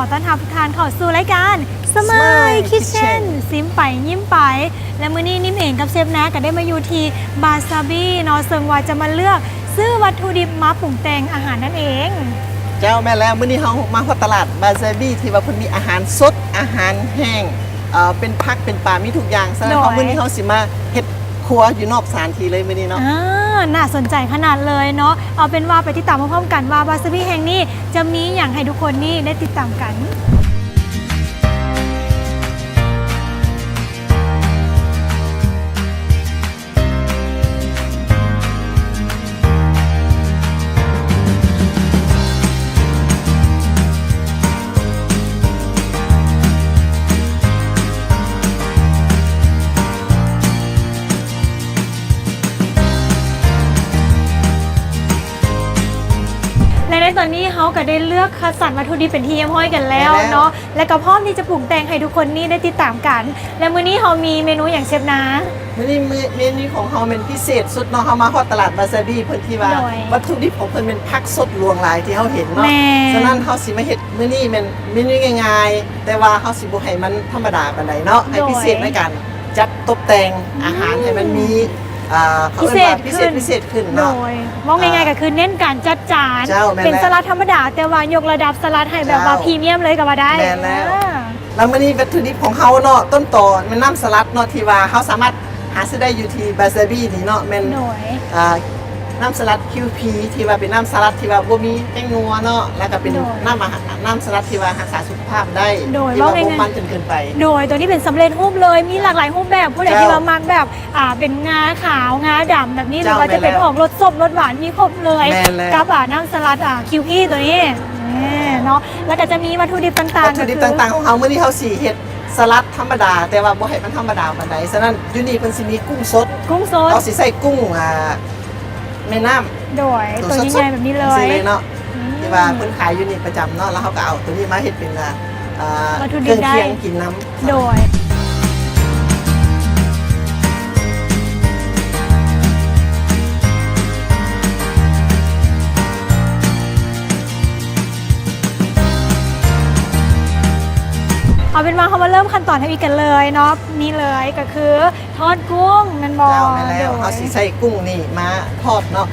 ຂໍຕ້ອນຮັບທຸກທ່ານເຂົ້າສູ່ລາຍການ Smile Smile Kitchen Kitchen ຊິມໄປຍິ້ມໄປ ແລະ ມື້ນີ້ນິມເອງກັບເຊຟນາກໍໄດ້ມາຢູ່ທີ່ Basabi ເນາະ ເຊິ່ງວ່າຈະມາເລືອກຊື້ວັດຖຸດິບມາປຸງແຕ່ງອາຫານນັ້ນເອງ. ເຈົ້າ ແມ່ນແລ້ວ ມື້ນີ້ເຮົາມາຮອດຕະຫຼາດ Basabi ທີ່ວ່າເພິ່ນມີອາຫານສົດ ອາຫານແຫ້ງ ເອີ ເປັນຜັກເປັນປາ ມີທຸກຢ່າງ. ສະນັ້ນ ໂດຍ ເຮົາ ມື້ນີ້ເຮົາຊິມາເຮັດຄົວຢູ່ນອກສະຖານທີ່ເລີຍມື້ນີ້ເນາະ. ອ່າ ໜ້າສົນໃຈຂະໜາດເລີຍເນາະ. ເອົາເປັນວ່າໄປຕິດຕາມພ້ອມໆກັນວ່າ Basabi ແຫ່ງນີ້ຈະມີຫຍັງໃຫ້ທຸກຄົນນີ້ໄດ້ຕິດຕາມກັນ. ແລະ ໃນຕອນນີ້ເຮົາກໍໄດ້ເລືອກຄັດສັນວັດຖຸດິບເປັນທີ່ຮຽບຮ້ອຍກັນແລ້ວເນາະ ແລະ ກໍພ້ອມທີ່ຈະປຸງແຕ່ງໃຫ້ທຸກຄົນນີ້ໄດ້ຕິດຕາມກັນ. ແລະ ມື້ນີ້ເຮົາມີເມນູຫຍັງເຊຟນາ? ມື້ນີ້ເມ ເມນູຂອງເຮົາແມ່ນພິເສດສຸດເນາະ ເຮົາມາຮອດຕະຫຼາດ Basabi ເພິ່ນທີ່ວ່າ ໂດຍ ວັດຖຸດິບຂອງເພິ່ນແມ່ນຜັກສົດຫຼວງຫຼາຍທີ່ເຮົາເຫັນເນາະ. ແມ່ນ. ສະນັ້ນເຮົາຊິມາເຮັດມື້ນີ້ແມ່ນເມນູງ່າຍໆ ແຕ່ວ່າເຮົາຊິບໍ່ໃຫ້ມັນທຳມະດາປານໃດເນາະ ໃຫ້ ໂດຍ ພິເສດໃນການຈັດຕົບແຕ່ງອາຫານ ອືມ ໃຫ້ມັນມີ ອ່າ ເຂົາເອີ້ນວ່າພິເສດ ພິເສດຂຶ້ນ ພິເສດຂຶ້ນເນາະ. ໂດຍ ເວົ້າງ່າຍໆ ອ່າ ກໍຄືເນັ້ນການຈັດຈານ. ເຈົ້າ ແມ່ນແລ້ວ. ເປັນສະລັດທຳມະດາ ແຕ່ວ່າຍົກລະດັບສະລັດໃຫ້ແບບວ່າ ເຈົ້າ ພຣີມຽມເລີຍກໍວ່າໄດ້. ແມ່ນແລ້ວ. ອ່າ ແລ້ວມື້ນີ້ວັດຖຸດິບຂອງເຮົາເນາະ ຕົ້ນຕໍແມ່ນນ້ຳສະຫຼັດເນາະ ທີ່ວ່າເຮົາສາມາດຫາຊື້ໄດ້ຢູ່ທີ່ Basabi ນີ້ເນາະ ແມ່ນ ໂດຍ ອ່າ ນ້ຳສະຫຼັດ ຄິວພີ ທີ່ວ່າເປັນນ້ຳສະຫຼັດທີ່ວ່າບໍ່ມີແປ້ງນົວເນາະ ແລ້ວກໍເປັນ ໂດຍ ນ້ຳອາຫານ ນ້ຳສະຫຼັດທີ່ວ່າຮັກສາສຸຂະພາບໄດ້ ໂດຍ ທີ່ວ່າບໍ່ມັນຈົນເກີນໄປ. ໂດຍ ຕົວນີ້ເປັນສຳເລັດຮູບເລີຍ ມີຫຼາກຫຼາຍຮູບແບບ ຜູ້ໃດ ເຈົ້າ ທີ່ວ່າມັກແບບ ອ່າ ເປັນງາຂາວ ງາດຳແບບນີ້ ເຈົ້າ ຫຼືວ່າຈະເປັນ ແມ່ນແລ້ວ ອອກລົດສົ້ມ ລົດຫວານ ມີຄົບເລີຍ ແມ່ນແລ້ວ ກັບ ອ່າ ນ້ຳສະຫຼັດ ອ່າ ຄິວພີ ຕົວນີ້ ເນາະ ແລ້ວກໍຈະມີວັດຖຸດິບຕ່າງໆ ວັດຖຸດິບຕ່າງໆຂອງເຮົາ ມື້ນີ້ເຮົາຊິເຮັດສະຫຼັດທຳມະດາ ແຕ່ວ່າບໍ່ໃຫ້ມັນທຳມະດາປານໃດ. ສະນັ້ນຢູ່ນີ້ເພິ່ນຊິມີກຸ້ງສົດ ກຸ້ງສົດ ເຮົາຊິໃຊ້ກຸ້ງ ອ່າ ແມ່ນ້ຳ ໂດຍ ໂຕໃຫຍ່ໆແບບນີ້ເລີຍ ຈັ່ງຊີ້ເລີຍເນາະ ອືມ ທີ່ວ່າເພິ່ນຂາຍຢູ່ນີ້ປະຈຳເນາະ ແລ້ວເຮົາກໍເອົາໂຕນີ້ມາເຮັດເປັນ ອ່າ ວັດຖຸດິບ ເຄື່ອງຄຽງກິນນຳ. ໂດຍ ເອົາເປັນວ່າເຮົາມາເລີ່ມຂັ້ນຕອນທຳອິດກັນເລີຍເນາະ. ນີ້ເລີຍກໍຄືທອດກຸ້ງແມ່ນບໍ່? ເຈົ້າ ແມ່ນແລ້ວ. ໂດຍ ເຮົາຊິໃຊ້ກຸ້ງນີ້ມາທອດເນາະ.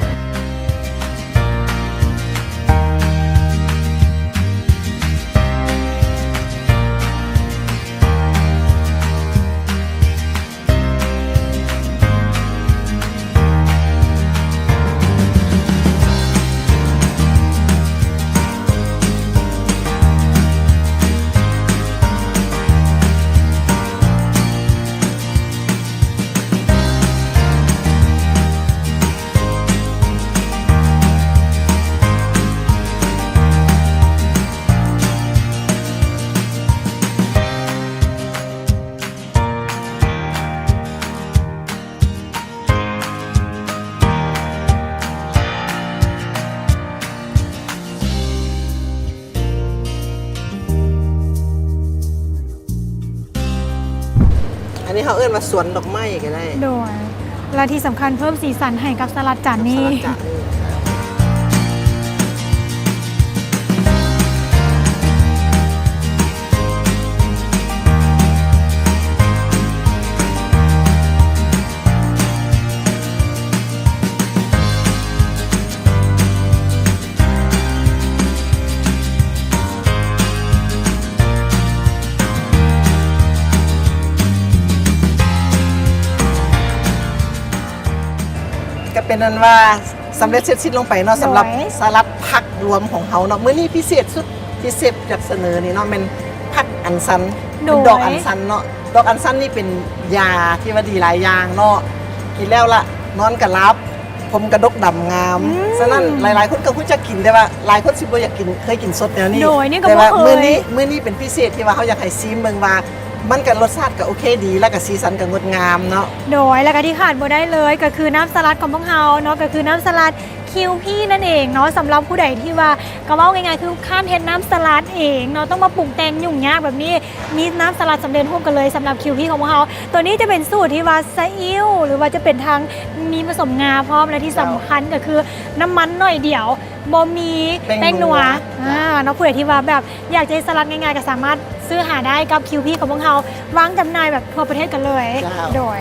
ອັນນີ້ເຮົາເອີ້ນວ່າສວນດອກໄມ້ກໍໄດ້. ໂດຍ ແລະທີ່ສຳຄັນເພີ່ມສີສັນໃຫ້ກັບສະຫຼັດຈານນີ້. ກັບສະຫຼັດຈານນີ້. ກໍເປັນອັນວ່າສຳເລັດເສັດສິ້ນລົງໄປເນາະ ໂດຍ ສຳລັບສະຫຼັດຜັກລວມຂອງເຮົາເນາະ. ມື້ນີ້ພິເສດສຸດທີ່ເຊຟຢາກສະເໜີນີ້ເນາະ ແມ່ນຜັກອັນຊັນ ໂດຍ ເປັນດອກອັນຊັນເນາະ. ດອກອັນຊັນນີ້ເປັນຢາທີ່ວ່າດີຫຼາຍຢ່າງເນາະ ກິນແລ້ວລະນອນກໍຫຼັບ ຜົມກະດົກດຳງາມ. ອືມ ສະນັ້ນຫຼາຍໆຄົນກໍຮູ້ຈັກກິນ ແຕ່ວ່າຫຼາຍຄົນຊິບໍ່ຢາກກິນ ເຄີຍກິນສົດແນວນີ້. ໂດຍ ນີ້ກໍ ແຕ່ວ່າ ບໍ່ເຄີຍ ມື້ນີ້ ມື້ນີ້ເປັນພິເສດທີ່ວ່າເຮົາຢາກໃຫ້ຊີມເບິ່ງວ່າ ມັນກໍລົດຊາດກໍໂອເຄດີ ແລ້ວກໍສີສັນກໍງົດງາມເນາະ. ໂດຍ ແລ້ວກໍທີ່ຂາດບໍ່ໄດ້ເລີຍກໍຄືນ້ຳສະຫຼັດຂອງພວກເຮົາເນາະ ກໍຄືນ້ຳສະຫຼັດ ຄິວພີນັ້ນເອງເນາະ. ສຳລັບຜູ້ໃດທີ່ວ່າ ກໍເວົ້າງ່າຍໆ ຄືຄ້ານເຮັດນ້ຳສະຫຼັດເອງເນາະ ຕ້ອງມາປຸງແຕ່ງຫຍຸ້ງຍາກແບບນີ້ ມີນ້ຳສະຫຼັດສຳເລັດຮູບກັນເລີຍ ສຳລັບຄິວພີຂອງພວກເຮົາ. ໂຕນີ້ຈະເປັນສູດທີ່ວ່າຊະອິ້ວ ຫຼືວ່າຈະເປັນທາງມີປະສົມງາພ້ອມ ແລະ ທີ່ສຳຄັນກໍຄືນ້ຳມັນໜ້ອຍດຽວ ບໍ່ມີແປ້ງນົວ ແປ້ງນົວ ອ່າ ເນາະ. ຜູ້ໃດທີ່ວ່າແບບຢາກຈະເຮັດສະຫຼັດງ່າຍໆ ກໍສາມາດຊື້ຫາໄດ້ກັບຄິວພີຂອງພວກເຮົາ ວາງຈຳໜ່າຍແບບທົ່ວປະເທດກັນເລີຍ ເຈົ້າ ໂດຍ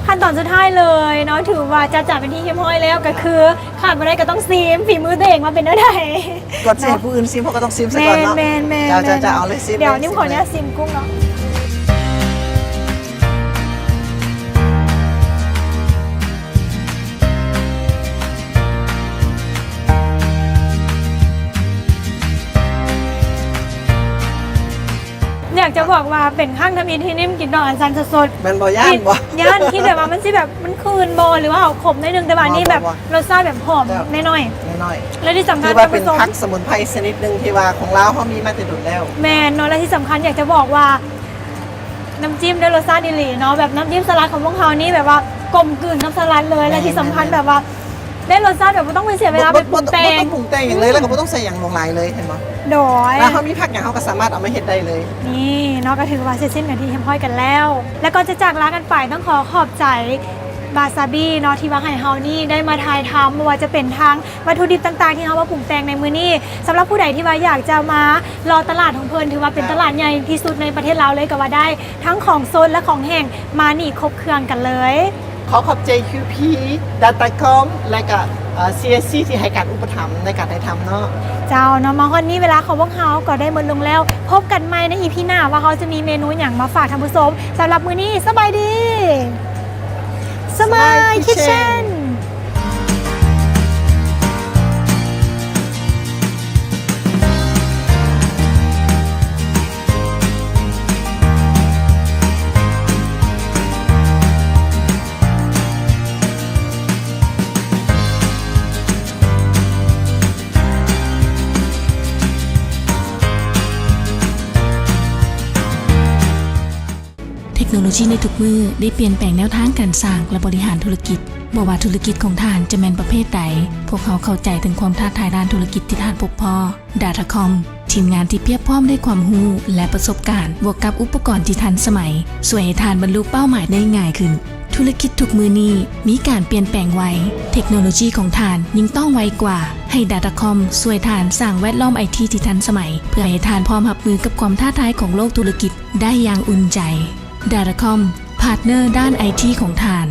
ຂັ້ນຕອນສຸດທ້າຍເລີຍເນາະ ຖືວ່າຈັດຈານເປັນທີ່ຮຽບຮ້ອຍແລ້ວ ກໍຄືຂາດບໍ່ໄດ້ກໍຕ້ອງຊີມ ຝີມືຕົວເອງວ່າເປັນແນວໃດ. ກ່ອນຊິໃຫ້ຜູ້ອື່ນຊີມ ເຮົາກໍຕ້ອງຊີມຊະກ່ອນເນາະ. ແມ່ນໆໆ ເຈົ້າໆໆ ເອົາເລີຍ ຊີມເລີຍ ດຽວນິມຂໍອະນຸຍາດຊີມກຸ້ງເນາະ. ຢາກຈະບອກວ່າເປັນຄັ້ງທຳອິດທີ່ນິມກິນດອກອັນຊັນສົດໆ. ແມ່ນບໍ່? ຢ້ານບໍ່? ຄິດ ຢ້ານ ຄິດແບບວ່າມັນຊິແບບ ມັນຄືນບໍ່ ຫຼືວ່າເອົາຂົມໜ້ອຍໜຶ່ງ ແຕ່ວ່າອັນນີ້ແບບ ບໍ່ ບໍ່ ລົດຊາດແບບຫອມ ແບບ ໜ້ອຍໆ ໜ້ອຍໆ ແລະທີ່ສຳຄັນ ຖືວ່າເປັນ ທ່ານຜູ້ຊົມ ຜັກສະໝຸນໄພຊະນິດໜຶ່ງທີ່ວ່າຂອງລາວເຮົາມີມາແຕ່ດົນແລ້ວ. ແມ່ນເນາະ ແລະທີ່ສຳຄັນຢາກຈະບອກວ່າ ນ້ຳຈິ້ມໄດ້ລົດຊາດອີ່ຫຼີເນາະ ແບບນ້ຳຈິ້ມສະຫຼັດຂອງພວກເຮົານີ້ແບບວ່າກົມກືນກັບສະຫຼັດເລີຍ ແລະທີ່ສຳຄັນແບບວ່າໄດ້ລົດຊາດແບບບໍ່ຕ້ອງໄປເສຍເວລາໄປປຸງແຕ່ງ ບໍ່ ບໍ່ ບໍ່ຕ້ອງປຸງແຕ່ງຫຍັງເລີຍ ແລ້ວກໍບໍ່ຕ້ອງໃສ່ຫຍັງຫຼວງຫຼາຍເລີຍ ເຫັນບໍ່? ໂດຍ ແລ້ວເຮົາມີຜັກຫຍັງ ເຮົາກໍສາມາດເອົາມາເຮັດໄດ້ເລີຍ. ນີ້ເນາະ ກໍຖືວ່າເສັດສິ້ນເປັນທີ່ຮຽບຮ້ອຍກັນແລ້ວ ແລ້ວກໍຈະຈາກລາກັນໄປ ຕ້ອງຂໍຂອບໃຈບາຊາບີເນາະ ທີ່ວ່າໃຫ້ເຮົານີ້ໄດ້ມາຖ່າຍທຳ ບໍ່ວ່າຈະເປັນທາງ ວັດຖຸດິບຕ່າງໆ ທີ່ເຮົາມາປຸງແຕ່ງໃນມື້ນີ້. ສຳລັບຜູ້ໃດທີ່ວ່າຢາກຈະມາເລາະຕະຫຼາດຂອງເພິ່ນ ຖືວ່າເປັນຕະຫຼາດໃຫຍ່ທີ່ສຸດໃນປະເທດລາວເລີຍກໍວ່າໄດ້ ທັງຂອງສົດ ແລະ ຂອງແຫ້ງ ມານີ້ຄົບເຄື່ອງກັນເລີຍ. ຂໍຂອບໃຈ ຄິວພີ ດາຕາຄອມ ແລະ ກະ ເອີ ຊີເອສຊີ ທີ່ໃຫ້ການອຸປະຖຳໃນການຖ່າຍທຳເນາະ. ເຈົ້າເນາະ ມາຮອດນີ້ເວລາຂອງພວກເຮົາກໍໄດ້ໝົດລົງແລ້ວ. ພົບກັນໃໝ່ໃນອີພີໜ້າວ່າເຮົາຈະມີເມນູຫຍັງມາຝາກທ່ານຜູ້ຊົມ. ສຳລັບມື້ນີ້ ສະບາຍດີ. Smile Kitchen. ເທັກໂນໂລຊີໃນທຸກມື້ໄດ້ປ່ຽນແປງແນວທາງການສ້າງ ແລະ ບໍລິຫານທຸລະກິດ. ບໍ່ວ່າທຸລະກິດຂອງທ່ານຈະແມ່ນປະເພດໃດ, ພວກເຮົາເຂົ້າໃຈເຖິງຄວາມທ້າທາຍດ້ານທຸລະກິດທີ່ທ່ານພົບພໍ້. Datacom ທີມງານທີ່ພຽບພ້ອມດ້ວຍຄວາມຮູ້ ແລະ ປະສົບການ, ບວກກັບອຸປະກອນທີ່ທັນສະໄໝ, ຊ່ວຍໃຫ້ທ່ານບັນລຸເປົ້າໝາຍໄດ້ງ່າຍຂຶ້ນ. ທຸລະກິດທຸກມື້ນີ້ມີການປ່ຽນແປງໄວ, ເທັກໂນໂລຊີຂອງທ່ານຍິ່ງຕ້ອງໄວກວ່າ. ໃຫ້ Datacom ຊ່ວຍທ່ານສ້າງແວດລ້ອມໄອທີທີ່ທັນສະໄໝ, ເພື່ອໃຫ້ທ່ານພ້ອມຮັບມືກັບຄວາມທ້າທາຍຂອງໂລກທຸລະກິດໄດ້ຢ່າງອຸ່ນໃຈ. Datacom ພາດເນີດ້ານໄອທີຂອງທ່ານ.